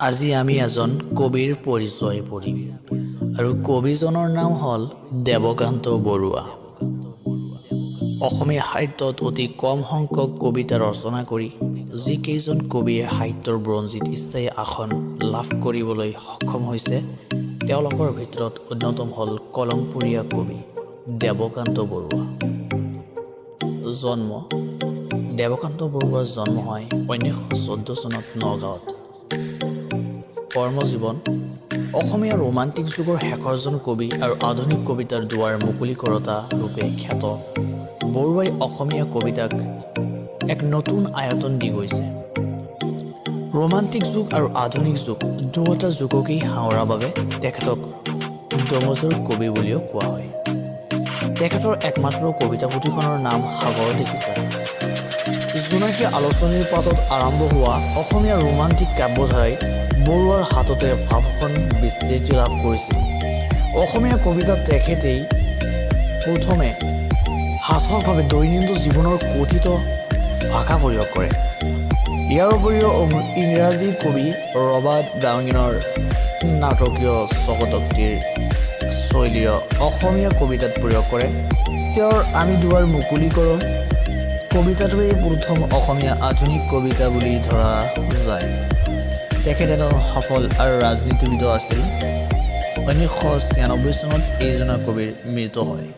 আজি আমি এজন কবিৰ পৰিচয় পঢ়িম আৰু কবিজনৰ নাম হ'ল দেৱকান্ত বৰুৱা। অসমীয়া সাহিত্যত অতি কম সংখ্যক কবিতা ৰচনা কৰি যিকেইজন কবিয়ে সাহিত্যৰ বুৰঞ্জীত স্থায়ী আসন লাভ কৰিবলৈ সক্ষম হৈছে, তেওঁলোকৰ ভিতৰত অন্যতম হ'ল কলংপৰীয়া কবি দেৱকান্ত বৰুৱা। জন্ম: দেৱকান্ত বৰুৱাৰ জন্ম হয় 1914 চনত নগাঁৱত। কৰ্মজীৱন: অসমীয়া ৰোমান্টিক যুগৰ শেষৰজন কবি আৰু আধুনিক কবিতাৰ দুৱাৰ মুকলি কৰোতা ৰূপে খ্যাত বৰুৱাই অসমীয়া কবিতাক এক নতুন আয়তন দি গৈছে। ৰোমান্টিক যুগ আৰু আধুনিক যুগ দুয়োটা যুগকেই সাঙুৰাৰ বাবে তেখেতক দোমোজাৰ কবি বুলিও কোৱা হয়। তেখেতৰ একমাত্ৰ কবিতা পুথিখনৰ নাম সাগৰ দেখিছা। জোনাকী আলোচনীৰ পাতত আৰম্ভ হোৱা অসমীয়া ৰোমান্টিক কাব্যধাৰাই বৰুৱাৰ হাততে ভাষণ বিস্তৃতি লাভ কৰিছিল। অসমীয়া কবিতাত তেখেতেই প্ৰথমে সাৰ্থকভাৱে দৈনন্দিন জীৱনৰ কথিত ভাষা প্ৰয়োগ কৰে। ইয়াৰ উপৰিও ইংৰাজী কবি ৰবাৰ্ট ব্ৰাউনিঙৰ নাটকীয় স্বগতোক্তিৰ শৈলীয় অসমীয়া কবিতাত প্ৰয়োগ কৰে। তেওঁৰ আমি দুৱাৰ মুকলি কৰোঁ কবিতাটোৱেই প্ৰথম অসমীয়া আধুনিক কবিতা বুলি ধৰা যায়। তেখেত এজন সফল আৰু ৰাজনীতিবিদো আছিল। 1996 চনত এইজনা কবিৰ মৃত্যু হয়।